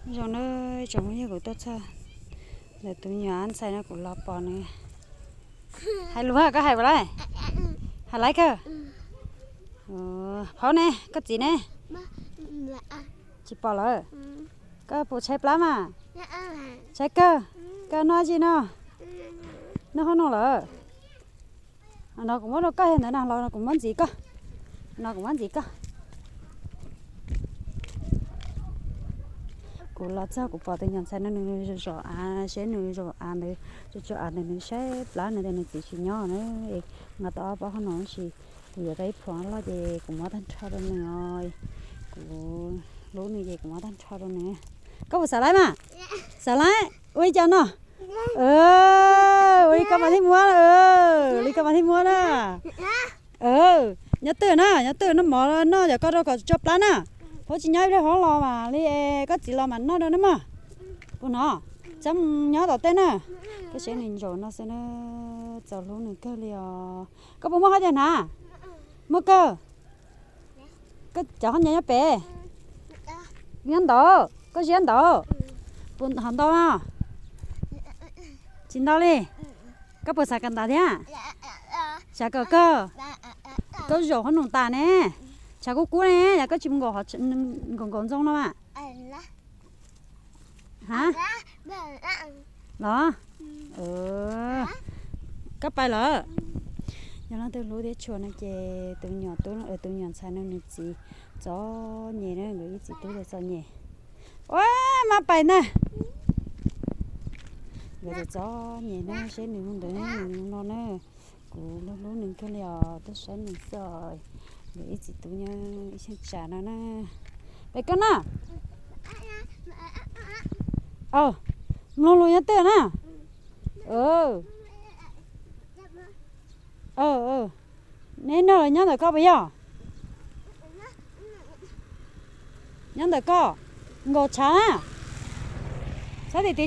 Zoo na, tsoom phooj ywg, kuv tuaj txog ntawm tus nyuam ntxhais no kuv los pom nws. Hais lus, koj hais puas laib? Hais laib kawg. Phauj ne, koj txiv ne? Tsis pom lawm. Koj puas tshaib plab mas? Tshaib kawg. Koj noj dab tsi no? Noj hauv no lawm. No kuv muab rau koj, ntawd no los kuv muab ntxiv koj. No kuv muab ntxiv koj. Kuv los txog kuv pom tus nyuam ntxhais no nws zaum av, seb nws zaum av ntawd, tsuas tsuas av ntawd nws tshaib plab, nws tias nws txiv tsis nyob na. Nqa tau ob pob qhob noom tab sis kuv yuav tau ib pluag loj ces kuv muab tag nrho rau nws os. Kuv hlub nws ces kuv muab tag nrho rau nws. Koj puas xav laib mas? Xav laib, ua li cas no? Ua li koj mas thiaj muab, li koj mas thiaj muab na. Nyob twj na, nyob twj noj mov noj cov koj rau kom tso plab na. Phauj tsis nyob ib pliag, Phauj los mas li, koj txiv los mas noj rau na mog. Puas hnov? Txhob mus nyob tom tej na. Koj saib nws ntsaum no xwb na, txaus hlub nws kawg li os. Koj puas muaj hab cov hnav? Muaj kawg. Koj cov hab nyob pem? Nyob ntawd, koj ziab ntawd. Puas hov ntau no? Tsis ntau li. Koj puas xav kawm ntawv thiab? Xav kawm kawg. Koj zaum qhob noom tas ne, tshav kub kub ne, yog koj tsis mus nkaum, nkaum ntxoo no mas. Ha? Los? Koj pais lawm. Yog leej twg hlub thiab tshua no ces tus nyuam tub, tus nyuam ntxhais no nws txiv txom nyem na, nkawd ib txiv tub txom nyem. Ua, maj pais na. Nkawd txom nyem na, saib nws mus ntawd, nws no na. Kuv hlub hlub nws kawg li os, tuaj saib nws xwb os. Nkawd ib txiv tub nyob ib cheeb tsam no na. Peb koj na. Mloog lus nyob twg na. Neb nrog lawv nyob ntawm koj puas yog? Nyob ntawm koj, nkaum tshav na. Saib tim tid.